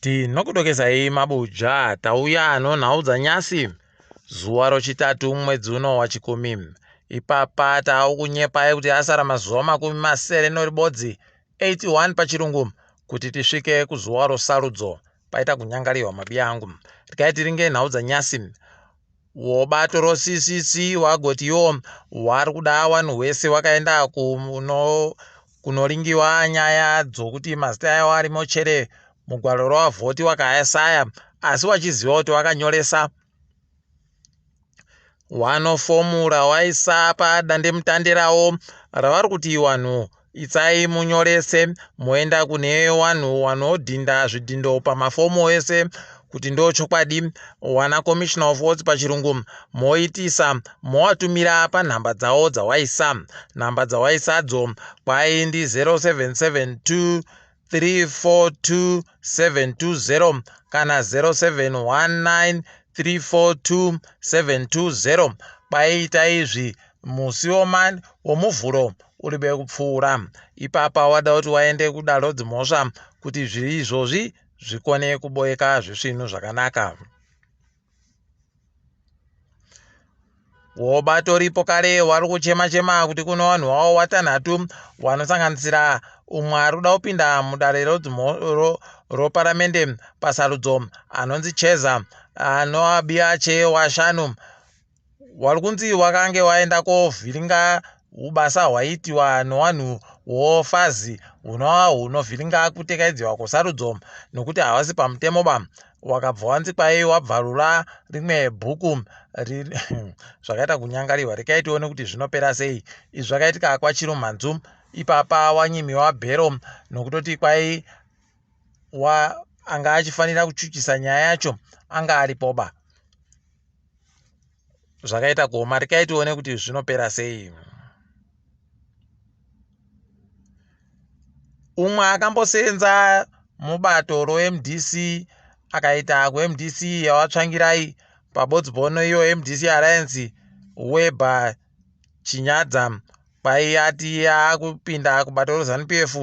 Tinokudokezai mabuja tauya nonhau dzanyasi zuva rochitatu mwedzi uno wachikumi. Ipapa taukunyepai kuti asara mazuva 60 noribodzi 81 pachirungu kuti tisvike kuzuva rosarudzo. Paita kunyangariwa mabiya angu. Regai tiringe nhau dzanyasi. Wobato roCCC wagoti iwo wari kuda wanhu wese wakaenda kuno kunoringiwa nyaya dzokuti mazita yawo arimo chere mugwaro rawavhoti wakaasaya asi wachiziva kuti wakanyoresa wanofomu rawaisa padandemutande rawo ravari kuti wanhu itsai munyorese moenda kune wanhu wanodhinda zvidhindo pamafomu ese kuti ndo chokwadi wana commissioner of oaths pachirungu moitisa mowatumira panhamba dzawo dzawaisa nhamba dzawaisadzo kwai ndi 0772 342 720 kana 0719 342 720 kwaiita izvi musi womuvhuro uri bekupfuura ipapa wada kuti waende kudaro dzimhosva kuti zviri izvozvi zvikone kuboeka zvisvinu zvakanaka. Wobatoripo kare wari kuchema chema kuti kune vanhu wavo watanhatu wanosanganisira umwe ari kuda kupinda mudare roparamende pasarudzo anonzi Cheza anoabiache washanu Wari kunzi wakange waenda kovhiringa hubasa hwaiitiwa nowanhu wofazi hunova hunovhiringa kutekaidziwa kwosarudzo nokuti havasi pamutemo ba. Wakabva wanzi kwai wabvarura rimwe bhuku zvakaita kunyangariwa. Rekai tione kuti zvinopera sei. Izvi zvakaitika kwaChirumhanzu ipapa wanyimiwa bhero nokutoti kwai wa anga achifanira kuchuchisa nyaya yacho anga aripoba. Zvakaita kuoma rekai tione kuti zvinopera sei. Umwe akambosenza mubato roMDC akaita kuMDC yawaTsvangirai pabodzbono iyo MDC Alliance Webber Chinyadza kwai ati akupinda kubato roZanu PF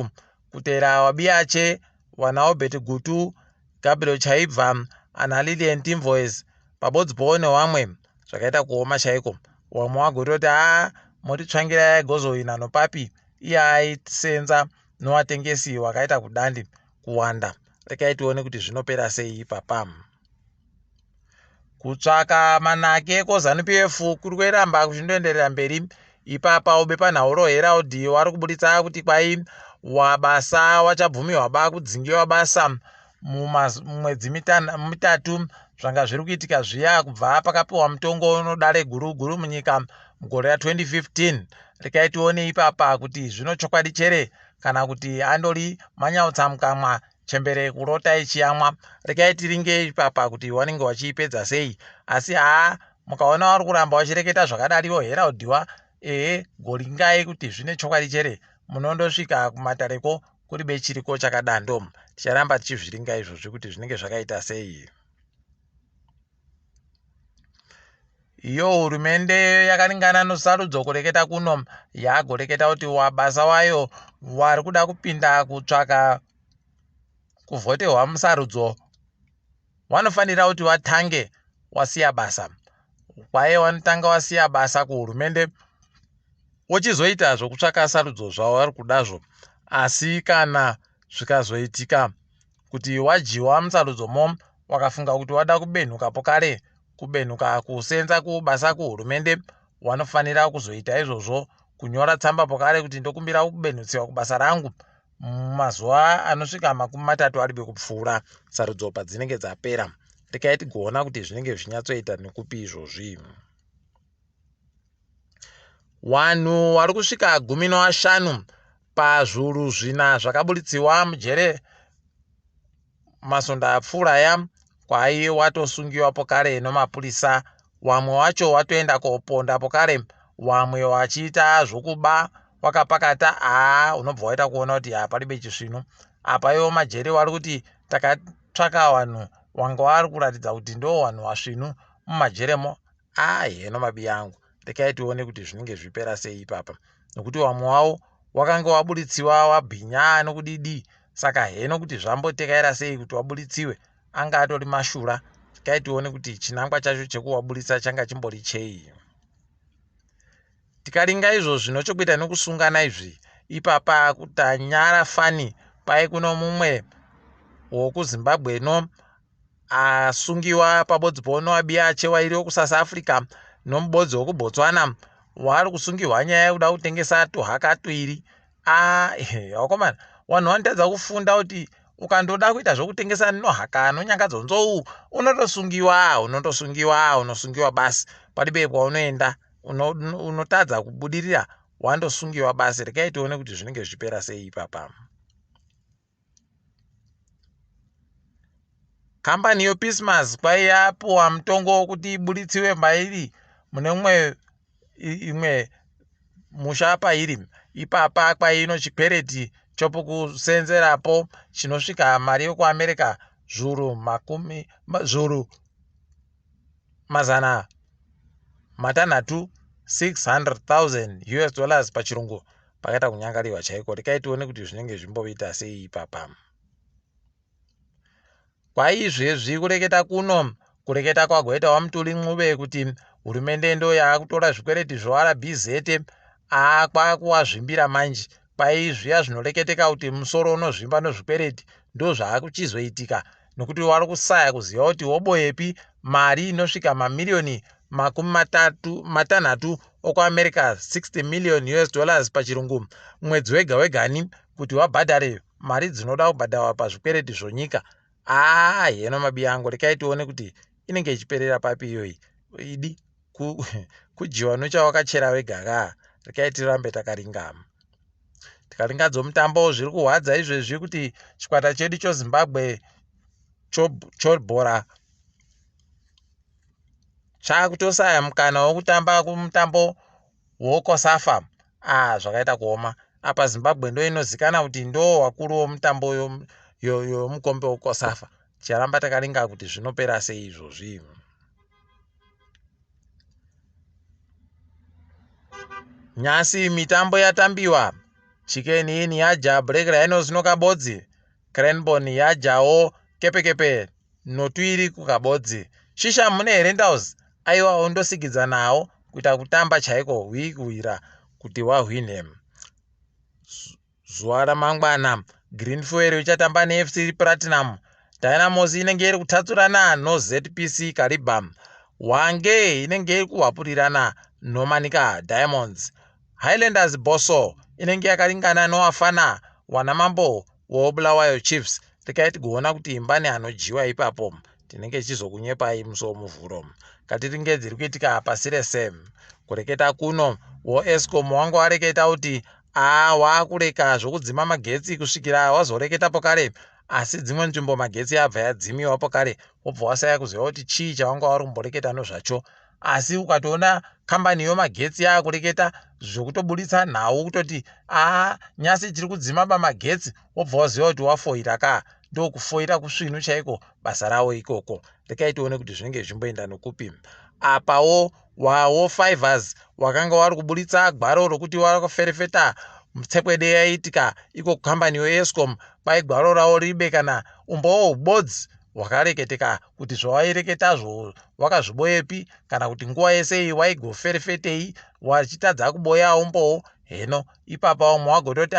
kuteera waBiache vanaAlbert Gutu, Gabriel Chaibva, anaLillian Timvoes pabodzbowo newamwe. Zvakaita kuoma chaiko. Wamwe wagototi haa motitsvangirai aigozowina nopapi iye aisenza nowatengesi wakaita kudandi kuwanda. Rekai tione kuti zvinopera sei ipapa. Kutsvaka manake koZanu PF kuri kuramba kuchindoenderera mberi ipapa bepanhau roHerald wari kuburitsa kuti kwai wabasa wachabvumiwa ba kudzingiwa basa mumwedzi mitatu zvanga zviri kuitika zviya kubva pakapiwa mutongo unodare guru guru munyika mugore ra2015 rekai tione ipapa kuti zvino chokwadi chere kana kuti andori manyautsamukamwa Chembere kurota ichiyamwa. Regai tiringe ipapa kuti wanenge wachiipedza sei. Asi haa mukaona wari kuramba wachireketa zvakadariwo Herald wa ehe goringai kuti zvine chokwadi chere munondosvika kumatareko kuri bechiriko chakadando. Ticharamba tichizviringa izvozvi kuti zvinenge zvakaita sei. Iyo hurumende yakaringana nosarudzo kureketa kuno yagoreketa kuti wabasa wayo wari kuda kupinda kutsvaka kuvhotehwa musarudzo wanofanira kuti watange wasiya basa kwaye wanotanga wasiya basa kuhurumende wochizoita zvokutsvaka sarudzo zvavari kudazvo asi kana zvikazoitika kuti wadyiwa musarudzo mo wakafunga kuti wada kubenhuka pokare kubenhuka kusenza kubasa kuhurumende wanofanira kuzoita izvozvo kunyora tsamba pokare kuti ndokumbira kubenhutsiwa kubasa rangu mumazuva anosvika 30 aribe kupfuura sarudzo padzinenge dzapera rekai tigoona kuti zvinenge zvichinyatsoita nekupi izvozvi. Wanhu wari kusvika 15 pazvuru zvina zvakaburitsiwa mujere masonda apfuura aya kwai watosungiwa pokare nomapurisa wamwe wacho watoenda koponda pokare wamwe wachiita zvokuba wakapakata haa unobva waita kuona kuti haparibe chisvinu apa iwo majere wari kuti takatsvaka vanhu wanga wari kuratidza kuti ndo vanhu vasvinu mumajeremo aa heno mabiya angu rekai tione kuti zvinenge zvipera sei ipapa nokuti wamwe wavo wakange waburitsiwa wabhinya nokudidi. Saka heno kuti zvambotekaira sei kuti waburitsiwe, anga atori mashura. Kai tione kuti chinangwa chacho chekuwaburitsa changa chimbori chei. Tikaringa izvo zvino chokuita nekusungana izvi ipapa kutanyara fani pai kuno mumwe wokuZimbabwe no asungiwa pabodzi ponoabiya achewa iri wekuSouth Africa nomubodzi wekuBotswana waari kusungirwa nyaya yekuda kutengesa tuhaka tuiri. Vakomana, vanhu vanotadza kufunda kuti ukandoda kuita zvokutengesa nohaka anonyangadza nzou unotosungiwa, unotosungiwa, unosungiwa basi. Padibe kwaunoenda unotadza kubudirira wandosungiwa basi. Regai tione kuti zvinenge zvichipera sei ipapa. Kambani yoPismas kwai yapuwa mutongo wokuti iburitsiwe mairi mune mumwe imwe musha pairi ipapa kwai ino chikwereti chopokusenzerapo chinosvika mari yokuAmerica zviuru makumi zviuru mazana matanhatu 600,000 US dollars pachirungu. Pakaita kunyangariwa chaiko. Rekai tione kuti zvinenge zvimboita sei ipapa. Kwaizvezvi kureketa kuno kureketa kwagoita waMutuli Ncube kuti hurumende ndo yaakutora zvikwereti zvoRBZ kwakuwazvimbira manje. Kwai zviya zvinoreketeka kuti musoro unozvimba nozvikwereti ndo zvaakuchizoitika, nokuti wari kusaya kuziva kuti woboyepi mari inosvika mamiriyoni 36 okuAmerica 60 million US dollars pachirungu mwedzi wega wegani kuti wabhadhare mari dzinoda kubhadharwa pazvikwereti zvonyika. Heno mabiya angu, rekai tione kuti inenge ichiperera papi iyoyi. Idi kudyiwa nochawakachera wega ka. Rekai tirambe takaringama. Tikaringa dzomutambo zviri kuhwadza izvezvi kuti chikwata chedu choZimbabwe chobhora chaakutosaya mukana wokutamba kumutambo woCOSAFA. Zvakaita kuoma. Apa Zimbabwe ndo inozikana kuti ndo wakuru womutambo yomukombe woCOSAFA. Ticharamba takaringa kuti zvinopera sei izvozvi. Nyasi mitambo yatambiwa. Chicken Inn yaja Black Rhinos nokabodzi. Cranborne yajawo Kepekepe notuiri kukabodzi. Shisha mune Rentals aiwa ondosigidza nawo kuita kutamba chaiko hwikuwira kuti wahwine. Zuva ramangwana Green Fuel ichatamba neFC Platinum. Dynamos inenge iri kutatsurana noZPC Kariba. Wange inenge iri kuhwapurirana noManica Diamonds. Highlanders Bosso inenge yakaringana noWafana wanamambo woBulawayo Chiefs. Rekai tigoona kuti imbani anodyiwa ipapo. Tinenge tichizokunyepai musi woMuvhuro. Katiringe dziri kuitika pasi rese. Kureketa kuno woEskom wanga wareketa kuti waakureka zvokudzima magetsi kusvikira wazoreketapo kare, asi dzimwe nzvimbo magetsi abva yadzimiwapo kare, wobva wasaya kuziva kuti chii chawanga wari kumboreketa nozvacho. Asi ukatoona kambani yomagetsi yaakureketa zvokutoburitsa nhau kutoti nyasi tiri kudzima pamagetsi, wobva waziva kuti wafoira ka. Ndokufoira kusvinu chaiko basa ravo ikoko. Rekai tione kuti zvinenge zvichimboenda nokupi. Apawo wawo Fivers wakanga wari kuburitsa gwaro rokuti wakaferefeta tsekwede yaiitika iko kukambani yoEskom. Kwai gwaro ravo ribe kana umbowo hubodzi hwakareketeka kuti zvawaireketazvo wakazviboyepi, kana kuti nguva yese iyi waigoferefetei wachitadza kuboya umbowo. Heno ipapa umwe wagototi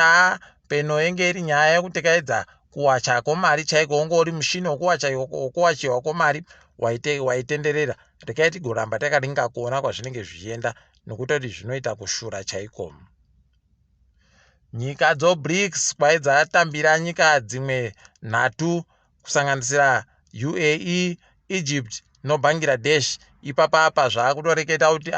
peno yenge iri nyaya yekutekaidza kuwacha komari chaiko, wonge uri mushini wokuwachiwa komari waitenderera. Rekai tigoramba takaringa kuona kwazvinenge zvichienda, nokutoti zvinoita kushura chaiko. Nyika dzoBRICS kwai dzatambira nyika dzimwe 3 kusanganisira UAE, Egypt noBangladesh. Ipapa apa zvaakutoreketa kuti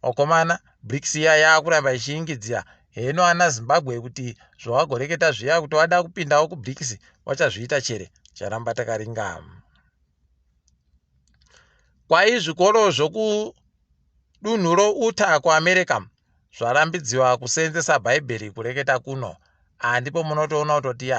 vakomana, BRICS iya yaakuramba ichiingidzira. Heno ana Zimbabwe kuti zvawagoreketa zviya kuti wada kupindawo kuBRICS wachazviita chere. Charamba takaringa. Kwai zvikoro zvokudunhu roUtah kuAmerica zvarambidziwa kuseenzesa Bhaibheri kureketa kuno. Ndipo munotoona kutoti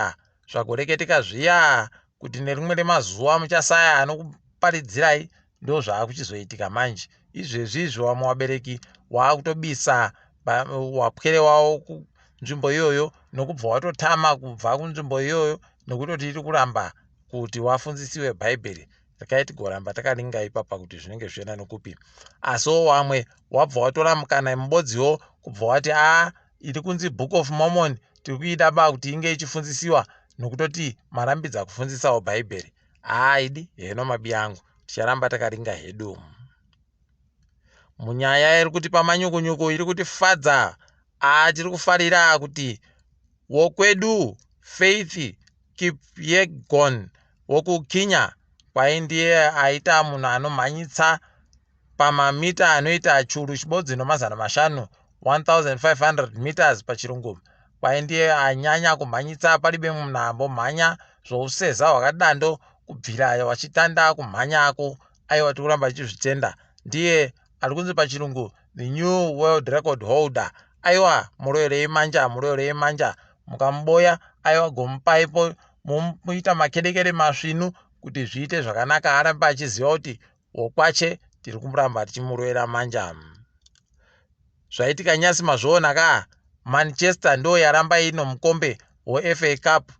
zvagoreketeka zviya kuti nerimwe remazuva muchasaya anokuparidzirai, ndo zvaakuchizoitika manje. Izvezvi izvi vamwe vabereki waakutobisa wapwere wavo nzvimbo iyoyo nokubva watotama kubva kunzvimbo iyoyo nokutoti iri kuramba kuti wafunzisiwe bhaibheri. Rekai tigoramba takaringa ipapa kuti zvinenge zvichienda nokupi. Asiwo wamwe wabva watora mukana mubodziwo kubva wati a iri kunzi Book of Mormon tiri kuida ba kuti inge ichifunzisiwa nokutoti marambidza kufunzisawo bhaibheri. Haa idi heno mabi angu, ticharamba takaringa hedu. Munyaya iri kuti pamanyukunyuku iri kutifadza, aa tiri kufarira kuti wokwedu Faith Kipyegon wokuKenya kwai ndiye aita munhu anomhanyitsa pamamita anoita churu chibodzi nomazana mashanu, 1500 meters pachirungu. Kwai ndiye anyanya kumhanyitsa, palibe munhu ambomhanya zvouseza hwakadando kubvira wachitanda kumhanyako. Aiwa, tikuramba tichizvitenda. Ndiye ari kunzi pachirungu the new world record holder. Aiwa, muroverei manja, muroverei manja. Mukamuboya, aiwa, gomupaipo mumuita makedekede masvinu kuti zviite zvakanaka, arambe achiziva kuti wokwache tiri kuramba tichimurovera manja. Zvaitika nyasi mazviona ka, Manchester ndo yaramba ino mukombe weFA Cup.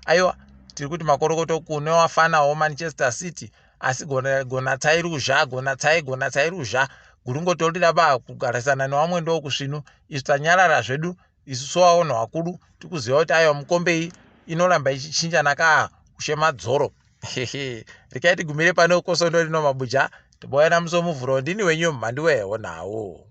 Aiwa, tiri kuti makorokoto kune wafanawo Manchester City, asi gonatsai ruzha, gonatsai, gonatsai ruzha guringotorira ba kugarisana nevamwe ndokusvinu. Isu tanyarara zvedu, isu sovaonhu vakuru tikuziva kuti aiwa, mukombe iyi inoramba ichichinjana ka ushe madzoro. Rekai tigumire pano kosondo rino mabuja, tiboyana musi womuvhuro. Ndini wenyu mhandiwewo nhau.